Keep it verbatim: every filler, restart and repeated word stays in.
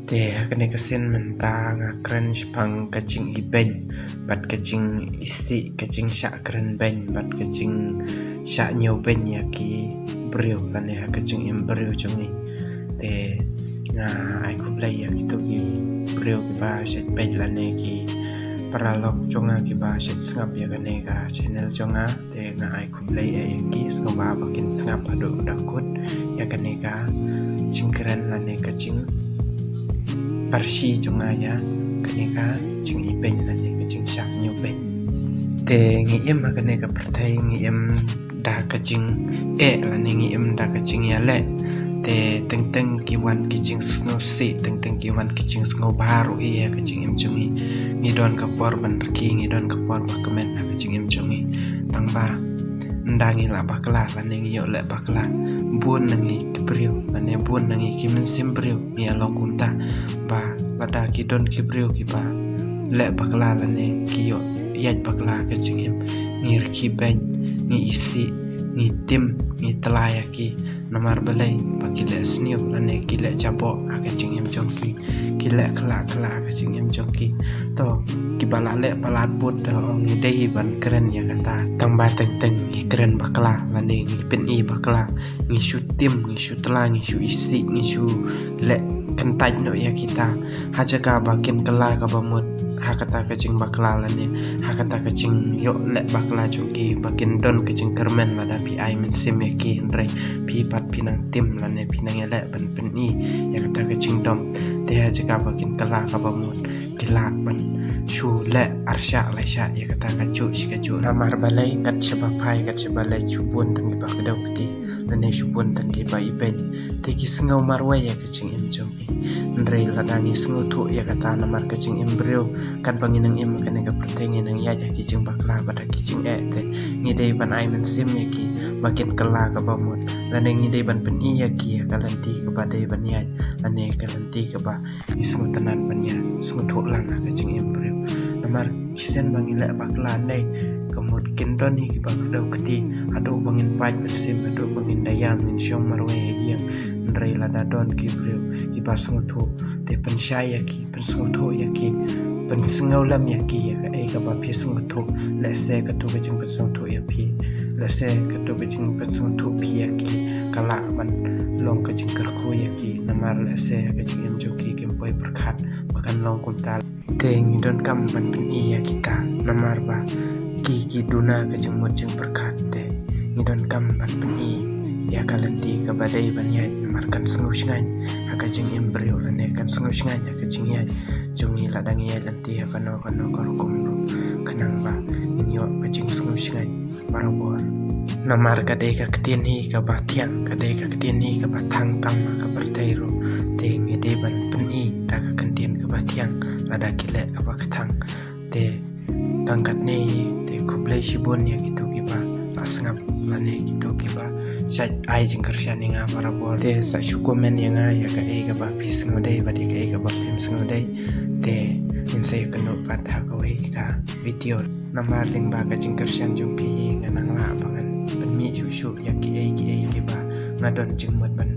Te ha kane ka sien mynta nga kren shaphang ka jingibeiñ bad ka jingisih, ka jingshah kren beiñ bad ka jingshah ñiew beiñ ïa ki briew lane ha ka jingim briew jong ngi. Te nga ai khublei ïa kito ki briew kiba shait peit lane ki paralok jong nga kiba shait sngap ïa kane ka channel jong nga. Te nga ai khublei ïa ki, sngewbha ba kin sngap haduh da kut ïa kane ka jingkren lane ka jingpyrshah jong nga ïa kane ka jingibeiñ lane ka jingshah ñiew beiñ. Te ngi im ha kane ka pyrthei, ngi im da ka jingeh lane ngi im da ka jingïaleh. Te teng teng ki wan ki jingsngewsih, teng teng ki wan ki jingsngewbha ruh ïa ka jingim jong ngi. Ngi don ka por ban rkhie, ngi don ka por ba kmen ha ka jingim jong ngi. Tangba ynda ngi lah bakla lane ngi ïoh leh bakla, bun na ngi ki briew lane bun na ngi ki mynsiem briew ngi ïa long kumta. Ba lada ki don ki briew kiba leh bakla lane ki ïoh ïaid bakla ha ka jingim, ngi rkhie beiñ, ngi isih, ngi tim, ngi tla ïa ki. Namar balei? Ba ki leh sniew lane ki leh jaboh ha ka jingim jong ki, ki leh khlak khlak ha ka jingim jong ki. To kiba la leh palat bud, to ngi dei ban kren ïa kata. Tangba teng teng ngi kren bakla lane ngi pyni bakla, ngi shu tim, ngi shu tla, ngi shu isih, ngi shu leh kyntait noh ïa kita. Ha jaka ba kin kylla kaba mut ha kata ka jingbakla lane ha kata ka jingïoh leh bakla jong ki, ba kin don ka jingkyrmen lada phi ai mynsiem ïa ki, hynrei phi pat phi nang tim lane phi nang ïaleh ban pyni ïa kata ka jingdom. Te ha jaka ba kin kylla kaba mut, ki lah ban shu leh arshah laishah ïa kata kajuh shi kajuh. Namar balei? Kat shaba phai, kat shaba leit, shu bun tang kiba kdew kti lane shu bun tang kiba ibeiñ. Te ki sngew marwei ïa ka jingim jong ki. Hynrei lada ngi sngewthuh ïa kata, namar ka jingim briew katba ngi nang im ha kane ka pyrthei ngi nang ïaid ha ki jingbakla bad ha ki jingeh. Te ngi dei ban ai mynsiem ïa ki ba kin kylla kaba mut, lane ngi dei ban pyni ïa ki ïa ka lynti kaba dei ban ïaid lane ka lynti kaba ngi sngewtynnat ban ïa sngewthuh lang ha ka jingim briew. Namar shisien ba ngi leh bakla ne ka mut kin don hi kiba kdew kti, haduh ba ngin pait mynsiem, haduh ba ngin da ïam, ngin shong marwei ha ïing. Hynrei lada don ki briew kiba sngewthuh, te pynshai ïa ki, pynsngewthuh ïa ki, pynsngewlem ïa ki ïa kaei kaba phi sngewthuh. Lehse kato ka jingpynsngewthuh ïa phi, lehse kato ka jingpynsngewthuh phi ïa ki ka lah ban long ka jingkyrkhu ïa ki. Namar lehse ka jingim jong ki kim poi pyrkhat ba kan long kumta. Te ngi donkam ban pyni ïa kita, namar ba ki ki duna ka jingmut jingpyrkhat. Te ngi donkam ban pyni ïa ka lynti kaba dei ban ïaid, namar kan sngewshngaiñ ha ka jingim briew lane kan sngewshngaiñ ha ka jingïaid jong ngi lada ngi ïaid lynti ha kano kano ka rukom ruh, khnang ba ngin ïoh ka jingsngewshngaiñ barabor. Namar ka dei ka ktien hi kaba thiang, ka dei ka ktien hi kaba thang tam ha ka pyrthei ruh. Te ngi dei ban pyni da ka ktien kaba thiang lada ki leh kaba kthang. Te tang katne hi, te khublei shibun ïa kito kiba la sngap lane kito kiba shait ai jingkyrshan ïa nga barabor. Te sa shu comment ïa nga ïa kaei kaba phi sngewdei bad ïa kaei kaba phim sngewdei. Te ngin sa ïakynduh pat ha kawei ka video. Namar lyngba ka jingkyrshan jong phi hi nga nang lah ba ngan pynmih shuh shuh ïa kiei kiei kiba nga don jingmut ban